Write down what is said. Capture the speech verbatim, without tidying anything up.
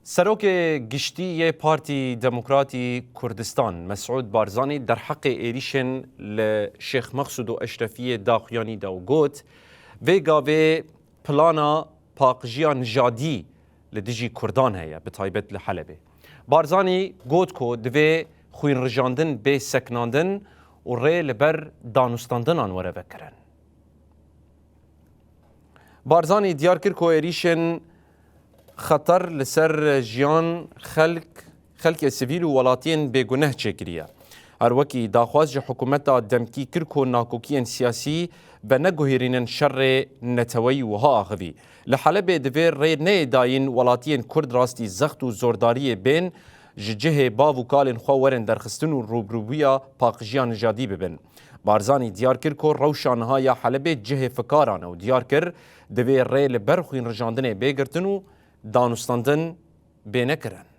Serokê Giştî yê Partî Demokratî Kurdistan Mesûd Barzanî derheqê êrîşên li Şêx Mexsûd û Eşrefiyê daxuyanî da û got, vê gavê plana paqijiya nijadî li dijî Kurdan heye, bi taybet li Helebê. Barzanî got ku divê xwînrijandin bê sekinandin û rê li ber danûstandinan were vekirin. Barzanî diyar kir ku êrîşên xeter li ser jiyan xelk, xelkê sivîl û welatiyên bêguneh çêkiriye. Her wekî daxwaz ji hikûmeta demkî kir ku nakokiyên siyasî veneguhêrînin şerê neteweyî wiha axivî. Li Helebê divê rê neyê dayîn welatiyên Kurd rastî zext û zordariyê bên, ji cihê bav û kalên xwe werin derxistin û rûbirûbûya paqijiya nijadî bibin. Barzanî diyar kir ku rewşa niha ya Helebê cihê fikaran e û diyar kir, divê rê li ber xwînrijandinê bê girtin û danûstandin bê nekirin.